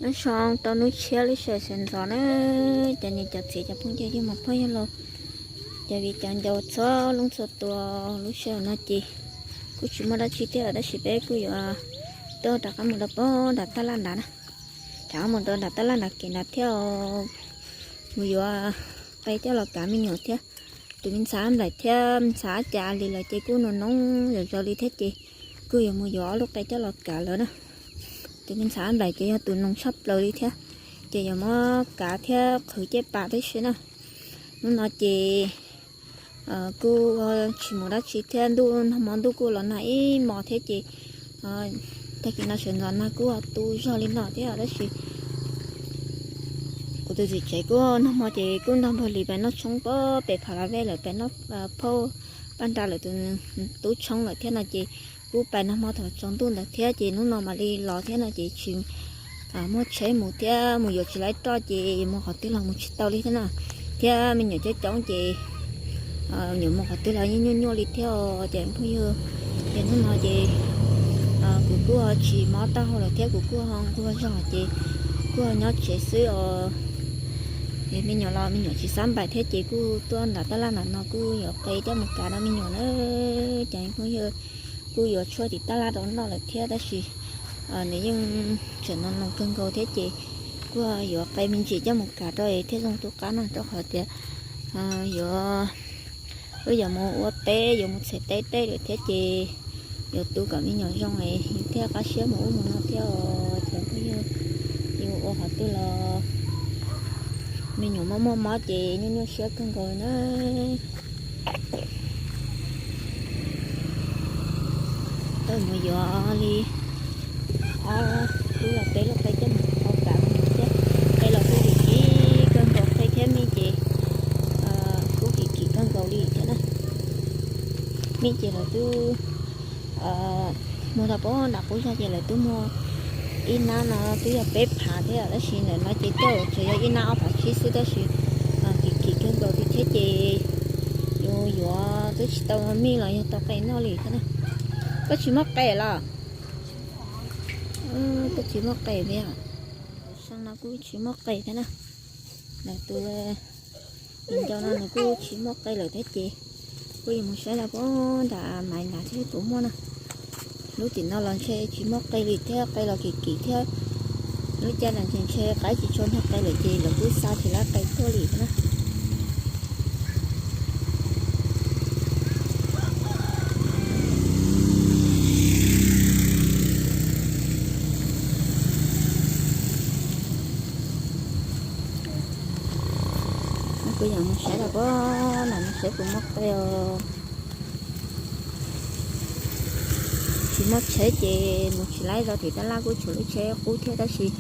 Nyob zoo tau hnub tshiab lub sij hawm sawv ntxov na, cov niam cov txiv cov phooj ywg yug mos phauj yawg laus, cov viv cov ncaus txhua leej txhua tus. Lub sij hawm no ces kuj tsis muaj dab tsi thiab tab sis peb kuj yuav tuaj rov qab mus rau pem nram tab laj nrad na, rov qab mus rau nram tab laj nrad kev nrad thiab, mus yuav qe coj los kav me nyuam thiab. Tus me ntxhais Nplaim thiab me ntxhais Ab Cas li lawv ces kuj noo noo zom zaws li thiab ces kuj yuav mus yuav ob lub qe coj los kav lawv na. Tus me ntxhais Nplaim ces yog tus noo tshaj plaws li thiab, ces yuav muab kav thiab qhwv caj pas tib si na. Hnub no ces kuj tsis mus dab tsi thiab, ntuj nag hmo ntuj kuj los nag ib hmos thiab ces tag kis no sawv ntxov nag kuj tu zog li no thiab tab sis kuv tus txiv tsev kuj nag hmo ces kuj nrog npawg Lis pem noj tshoob pem Phav Las Vej lawm, pem noj phauj Paj Nra lawm tus tub tshoob lawm thiab no ces kuj pem nag hmo thaum tsaus ntuj ntawd thiab ces hnub no mam li los thiab no ces tsis muaj tsheb mus thiab mus yuav tsis laib roj ces yuav mus qhov twg los mus tsis tau li thiab na. Thiab me nyuam coob coob ces yuav mus qhov twg los yeej nyuaj nyuaj li thiab os cov phooj ywg. Ces hnub no ces kuv kuj tsis mob taub hau lawm thiab kuv kuj ho nquag zog ces kuj nyob tsev xwb os. Es me nyuam los me nyuam tsis xav npaim thiab ces kuj tuaj nram tab laj nram no kuj yuav qe coj mus kav rau me nyuam na. Cov phooj ywg, kuj yuav tshuaj tim tab laj rau noj lawm thiab tab sis nws yeej tseem noo noo kawg nkaus thiab ces kuj yuav qe me ntsis coj mus kav rau es thiaj zoo tu qab no rau qhov tias yuav wb yuav mus ua teb yuav mus txhais teb tej lawm thiab ces yuav tu kom me nyuam zoo es yus thiaj qab siab mus ub mus no thiab os cov phooj ywg. Yus ua qhov twg los me nyuam mob muaj mob ces nyuaj nyuaj siab kawg nkaus na. Tau mus yuav li ob lub los peb lub qe coj mus kav me nyuam thiab. Qe los kuj kim kim kawg nkaus, qe thiab mij ces kuj kim kim kawg nkaus li thiab na. Mij ces lawv twb muag tau pem nram qub zog ces lawv twb muag ib nab no twb yog peb phav thiab tab sis ntawm no ces twb tseem yog ib nab ob phav tsib xwb tab sis kim kim kawg nkaus li thiab ces yuav yuav twb tsis tau mij los yog tau qe noj li thiab na. Koj tsis muaj qe los? Koj tsis muaj qe thiab? Tus seej no kuj tsis muaj qe thiab na. Lawv tus viv ncaus no nws kuj tsis muaj qe lawm thiab ces kuj yuav mus saib rau pem nram Maiv nrad thiab puas muaj na. Lub tim no los ntshe tsis muaj qe li thiab, qe los kim kim thiab. Lub caij no ntshe ntshe qaib tsis tshua muaj qe lawm ces lawv kuj xa tsis laib qe tuaj li thiab na. Kuv yog mus saib rau pem no mus saib puas muaj qe os. Tsis muaj tsheb ces mus tsis laib, zos tim tab laj kuj tshuav lub tsheb qub thiab tab sis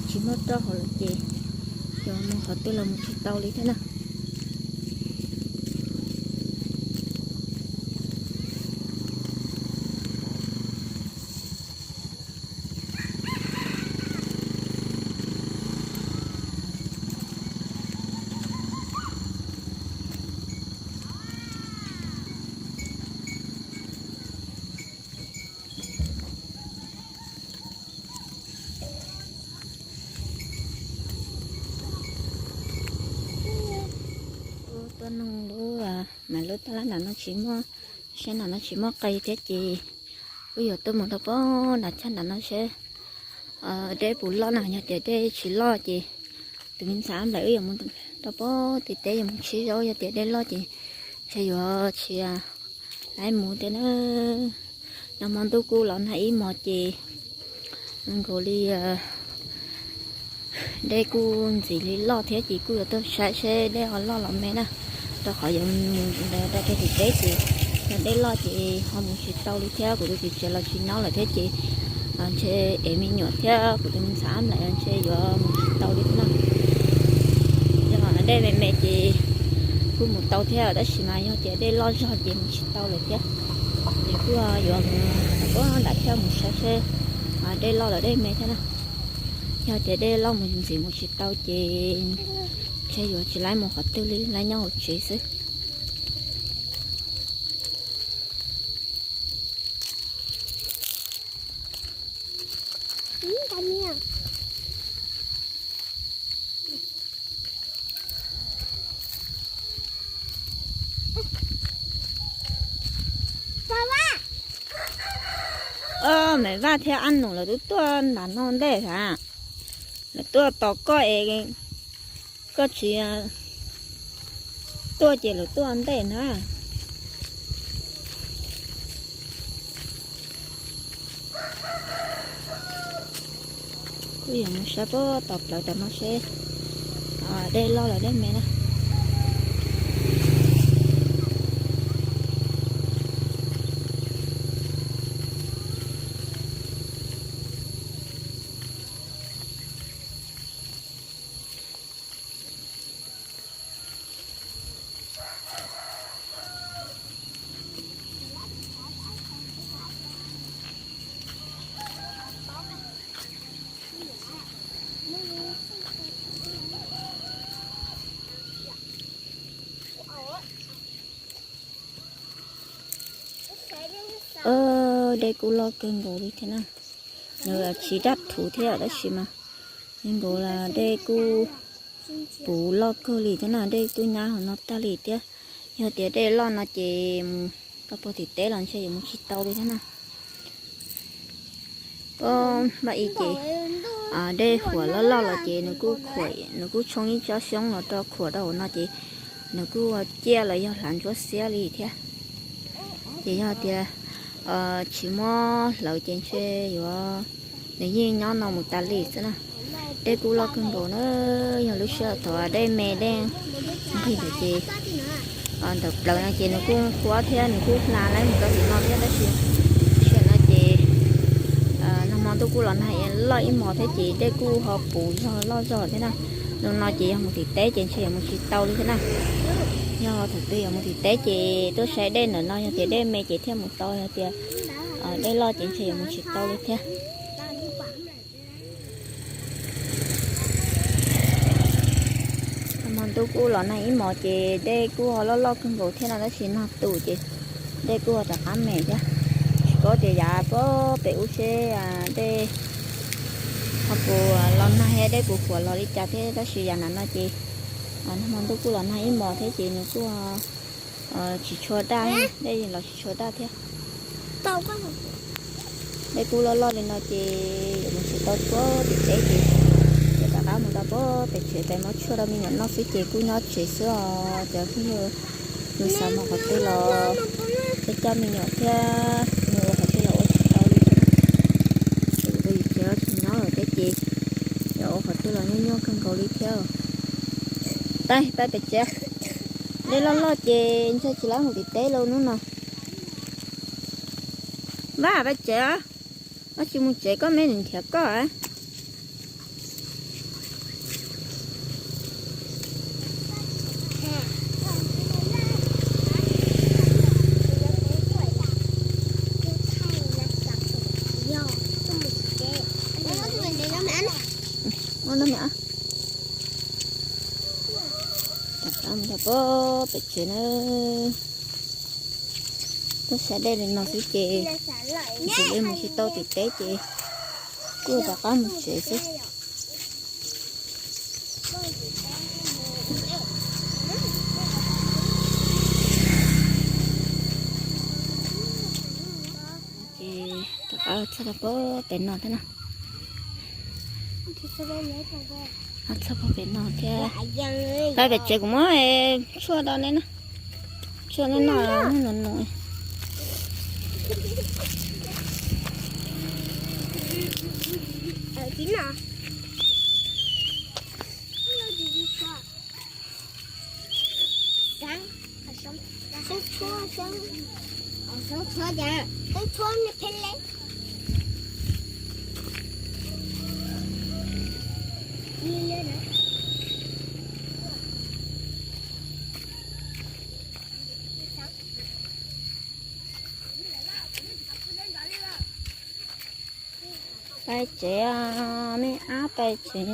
tsis muaj roj hauv lawm ces yog mus qhov twg los mus tsis tau li thiab na. Kuv tuaj nug lub, mas lub tab laj nram no tsis muaj, sab nram no tsis muaj qe thiab ces kuj yuav tuaj mus rau pem nram tshaj nram no seb dej puas loj na. Yog tias dej tsis loj ces tus me ntxhais Nplaim wb yuav mus rau pem tim teb yuav mus tsib zaub, yog tias dej loj ces ntshe yuav tsis laib mus thiab na. Nag hmo ntuj kuj los nag ib hmos ces nkaus li dej kuj ntxim li loj thiab ces kuj yuav tuaj saib seb dej ho loj los me na, rau qhov yuav mus rau pem tim teb ces yog dej loj ces ho mus tsis tau li thiab, kuv tus txiv tsev los tsis nyob lawm thiab ces ntshe ev me nyuam thiab kuv tus me ntxhais Nplaim ntshe yuav mus tsis tau li na. Yog dej me me ces kuj mus tau thiab tab sis mas yog tias dej loj zog ces mus tsis tau lawm thiab. Ces kuj yuav mus rau pem nram thiab mus saib seb dej loj los dej me thiab na. Yog tias dej loj mus ntxim mus tsis tau ces ntshe yuav tsis laib mus qhov twg li, laib nyob hauv tsev xwb. Vaj thiab Ab Num lawv twb tuaj nram no ntej hab. Lawv tuaj tos koj es koj tsis tuaj ces lawv tuaj ntej na. Kuj yog mus saib puag tom plawv tom no seb dej loj los dej me na. Dej kuj loj kawg nkaus li thiab na. Nws tsis daj thuv thiab tab sis mas zoo nkaus li dej kuj puv loj kawg li thiab na, dej kuj nyab hauv no tag li thiab. Yog tias dej loj no ces mus rau puag tim teb los ntshe yuav mus tsis tau li thiab na. Pab ib ces dej huam loj loj los ces nws kuj khuam, nws kuj tshoob ib tsob xyoob los rau khuam rau hauv no ces nws kuj ciaj los yog hlav ntsuab xiab li thiab. Ces yog tias tsis muab hlawv ces ntshe yuav, nws yeej nyob no mus tas li xwb na. Dej kuj loj kawg nkaus na, yog lub sij hawm thaum dej me dej nqig ntawd ces ntawm plawv no ces nws kuj qhuav thiab nws kuj hla laib mus rau tim no thiab tab sis tam sim no ces nag hmo ntuj kuj los nag loj ib hmos thiab ces dej kuj ho puv zog loj zog thiab na. Lub no ces yog mus tim teb ces ntshe yuav mus tsis tau li thiab na. Yog thaum twg yuav mus tim teb ces tuaj saib dej ntawm no, yog tias dej me ces thiaj mus tau, yog tias dej loj ces ntshe yuav mus tsis tau li thiab. Nag hmo ntuj kuj los nag ib hmos ces dej kuj ho loj loj kawg nkaus thiab no tab sis nag tu ces dej kuj ho rov qab me thiab. Tsis paub tias yav pem ub seb dej ho puas los nag thiab dej puas huam los li cas thiab tab sis yav nram no ces nag hmo ntuj kuj los nag ib hmos thiab ces nws kuj tsis tshua daj, dej los tsis tshua daj thiab. Dej kuj loj loj li no ces yuav mus tsis tau puag tim teb ces yuav rov qab mus rau puag pem tsev pem muab tshuaj rau me nyuam noj xwb ces kuj nyob tsev xwb os cov phooj ywg. Nws xav mus qhov twg los coj coj me nyuam thiab, nws ua qhov twg los ua tsis tau li. Ces kuv tus yim tsev tsis nyob lawm thiab ces yuav ua qhov twg los nyuaj nyuaj kawg nkaus li thiab. Pab, pab pem tsev, dej loj loj ces ntshe tsis laib mus tim teb lawm hnub no. Vaj, pab tsev, koj tsis mus tsev koj me nws nrhiav koj. Rov qab mus rau puag pem tsev na. Tuaj saib dej li no xwb ces tsis li mus tsis tau tim teb ces kuj rov qab mus tsev xwb. Ces rov qab txog rau puag pem no thiab na. Txog puag pem no thiab. Pab pem tsev kuv muab tshuaj rau neb na. Tshuaj neb noj nws nus. Pab tsev, me ab pab tsev.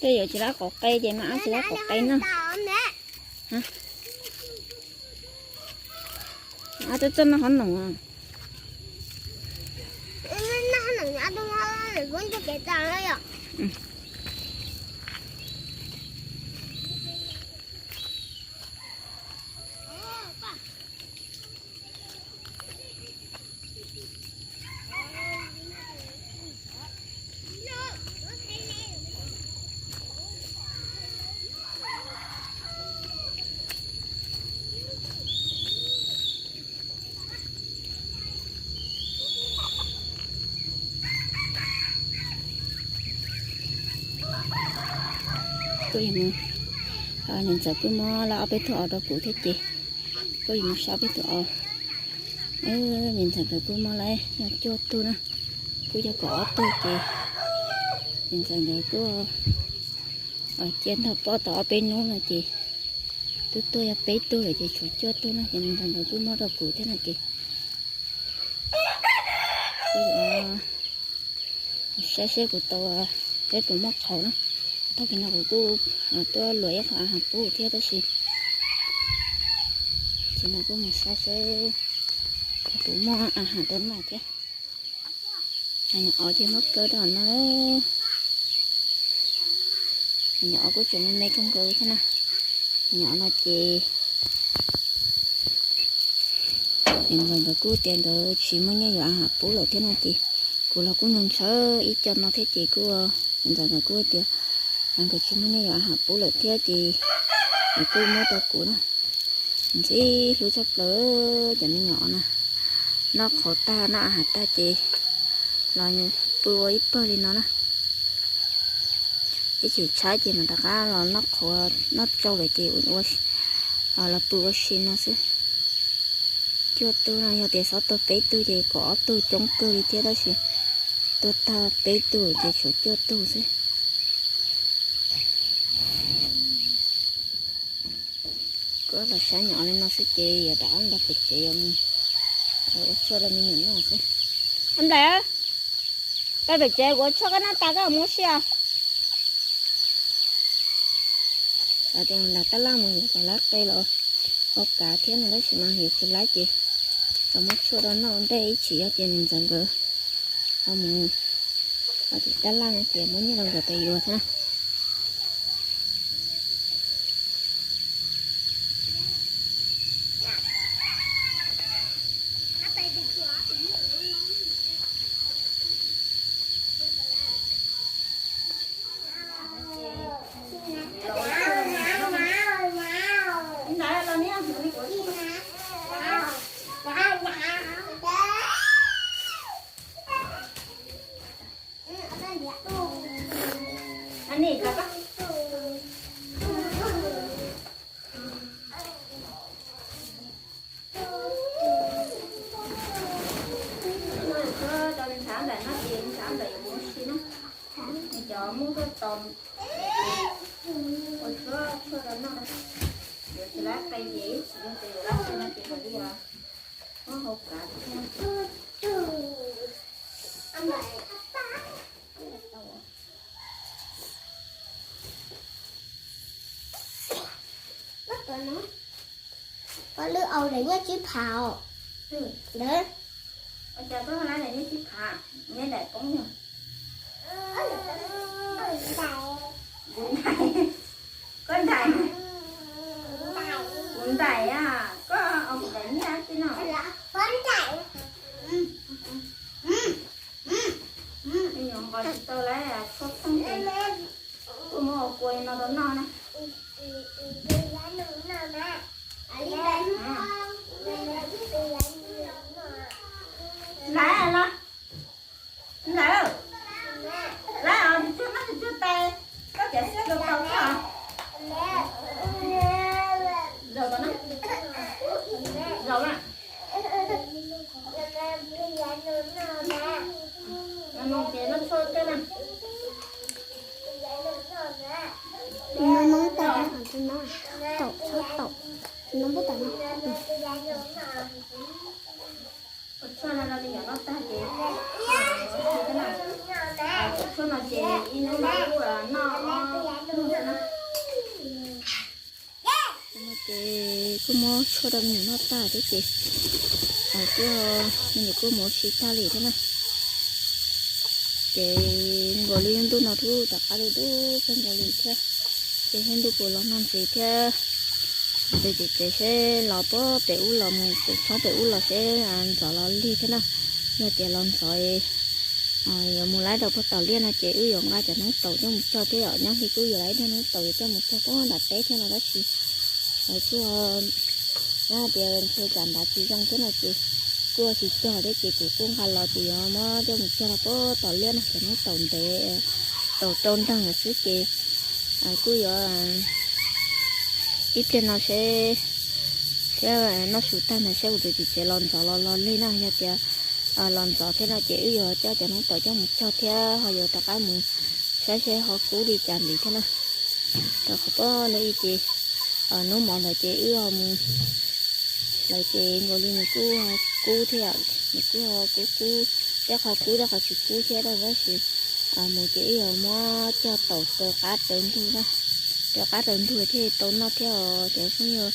Tej yuav tsis lab qauv qe ces me ab tsis lab qauv qe na. Ab twb txawj noj qhob noom. Kuj yog, niam ntxawm kuj muab lawv ob peb tug os rau kuv thiab ces kuj yuav mus saib peb tus os. Niam ntxawm nkawd kuj muab lawv yog cuaj tug na, kuj yog kaum ob tug ces niam ntxawm nkawd kuj cia nrog pob tau ob peb hnub no ces twb tuaj yog peb tug lawm ces tshuav cuaj tug na ces niam ntxawm nkawd kuj muab rau kuv thiab no ces kuj saib seb kuv tau, seb puas muaj qhauv na. Tag kis no kuv kuj tuaj luam ib qho a has pub thiab tab sis ces no kuj mus saib seb puas muaj a has rau noj thiab. Nyuam os ces muab kaw rau no. Nyuam os kuj tseem me me kawg nkaus thiab na. Nyuam os no ces niam ntxawm nkawd kuj tias nkawd tsis muaj nyiaj yuav a has pub lawm thiab no ces kuv los kuj ntshaw ib co no thiab ces kuj, niam ntxawm nkawd kuj tias nkawd tsis muaj nyiaj yuav a has pub lawm thiab ces kuj muab rau kuv na. Ntxim hlub tshaj plaws cov me nyuam no. Noj qhauv tag noj a has tag ces los pw ua ib pawg li no na. Ib chim tshaib ces mam rov qab los noj qhauv noj tsau lawm ces los pw ua si no xwb. Cuaj tug no yog tias xob tuag peb tug ces kaum ob tug coob kawg li thiab tab sis tuag tag peb tug ces tshuav cuaj tug xwb. Kuv los saib nyuam li no xwb ces yuav rov qab nrog pem tsev yuav mus ua tshuaj rau me nyuam noj xwb. Nplaim, koj pem tsev kuv ua tshuaj koj noj tas koj mus ua si os. Nram tab laj mus yuav kom lab qe los ua kav thiab no tab sis mas yuav tsis lab ces los muab tshuaj rau noj ua ntej ib chim yog tias niam ntxawm nkawd mus tab laj no ces muab nyiaj rau nkawd pem yuav thiab. Tau ntshav nplaim no ces ntshav nplaim yuav mus ua si na. Cov muab tuaj tos ua tshuaj tshuaj rau noj. Yuav tsis lab qe ces ib tsis yog tias yuav lab qe no ces mam li muab hau kav thiab. Pom lwm aus daim nyiaj tsib phav os. Ntawd. Ua cas koj lab daim nyiaj tsib phav, nyiaj daim poob yog? Kuv ntaim, kuv ntaim, kuv ntaim, koj kuv daim nyiaj tib no. Me nyuam nqos tsis tau lawm, tshuab pheej ces kuj muab ua kua no rau noj na. Lawm los, lawm, lawm os, tsis tshuaj noj tsis tshuaj tais, koj cov siab tau tau xwb os. Zaum tau na, zaum na. No ces noj tshuaj thiab na. Noj noj tais, taum txhob taum, noj noj tais no. Ua tshuaj no rau me nyuam noj tag ces ua tshuaj no ces ib hnub lub noj ob hnub xwb na. Ces kuj muab tshuaj rau me nyuam noj tag thiab ces kuj, me nyuam kuj mus ua si tag li thiab na. Ces nkaus li ntuj no kuj rov qab dub dub kawg nkaus li thiab. Ces thiab ntuj puas los nag ntses thiab. Mus pem tsev seb los puag pem ub los mus pem tshoob pem ub los seb ntxov los lig thiab na. Yog tias los ntxov yuav mus laib rau puag tom liaj no ces wb yuav nqa cov noob taum coj mus cog thiab os. Nyob li kuj yuav laib ib daig noob taum yuav coj mus cog puag nram teb thiab no tab sis kuj, nyob tias ntshe tsam nrad tsis zoo thiab no ces kuj tsis cog thiab ces kuv kuj nqa los ces yuav muab coj mus cog rau puag tom liaj no, cov noob taum ntev, taum rau nreeg lawm xwb ces Kuj yuav ib pliag no seb, seb noj su tag mas seb kuv tus txiv tsev los ntxov los los li na. Yog tias los ntxov thiab no ces wb yuav coj cov noob taws coj mus cog thiab ho yuav rov qab mus saib seb ho kub li cas ntxiv thiab na. Rau qhov pab no ib ces hnub mov ntawd ces wb ho mus lawm ces nkaus li nws kuj kub thiab, nws kuj kub kub, tej qhov kub tej qhov tsis kub thiab tab sis mus ces wb yuav muab cog taum raws qab raws ntug na, raws qab raws ntug thiaj tau noj thiab os cov phooj ywg.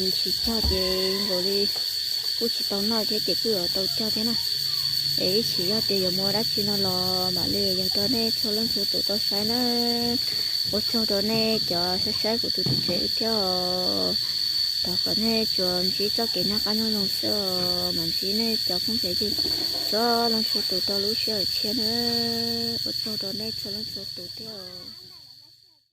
Yus tsis cog ces nkaus li kuj tsis tau noj thiab ces kuj yuav tau cog thiab na. Es ib sim yog tias yuav mus ua dab tsi no los mam li yog rau nej txhua leej txhua tus tau saib na. Ua tsaug rau nej cov saib saib kuv tus txiv tsev wb thiab os. Thov kom nej tsuas ntsib txoj kev noj qab nyob zoo xwb os, mam ntsib nej cov phooj ywg txhua leej txhua tus rau lub sij hawm tshiab na. Ua tsaug rau nej txhua leej txhua tus thiab os.